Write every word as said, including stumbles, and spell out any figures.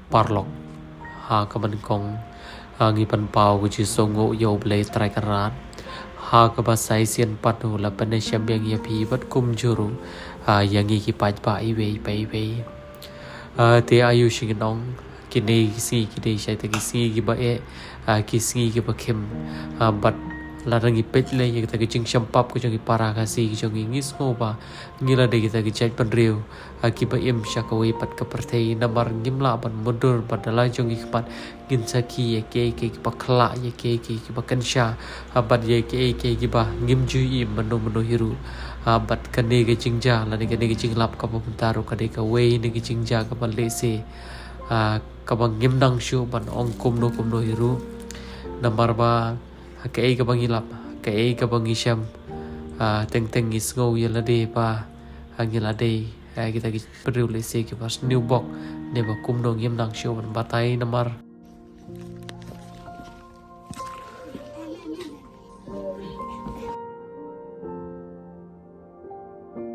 Paralok, ha kaba nyngkong, ha ngi pynpaw ka jingsngewnguh ïa U Blei Trai Kynrad. Ha kaba sa shisien pat u la pynïashem biang ïa phi bad kumjuh ruh, ha ïa ngi ki paidbah iwei pa iwei. Ha te aïu shu ngin ong, kine ki sngi ki dei shai te ki sngi kiba eh, ha ki sngi kiba khim. Ha bad lada ngi peit lei ïa kita ki jingshem pap ki jong ki para Khasi ki jong ngi, ngi sngew ba ngi la dei kita ki jaitbynriew, ha kiba im sha kawei pat ka pyrthei, namar ngim lah ban mutdur bad da la jong ki khmat ngin sakhi ïa kiei kiei kiba khlah, ïa kiei kiei kiba kynsha, ha bad ïa kiei kiei kiba ngim ju ïohi mano mano hi ruh. Ha bad kane ka jingjia lane kane ka jinglap kaba mynta ruh ka dei kawei na ka jingjia kaba lehse, ha kaba ngim nang shuh ban ong kumno kumno hi ruh. Namar ba ha kaei kaba ngi lap, ha kaei kaba ngi shem, ha teng teng ngi sngew ïa lade ba ha ngi la dei, ha kita ki briew lehse kiba sniew bok, ne ba kumno ngim nang shuh ban batai namar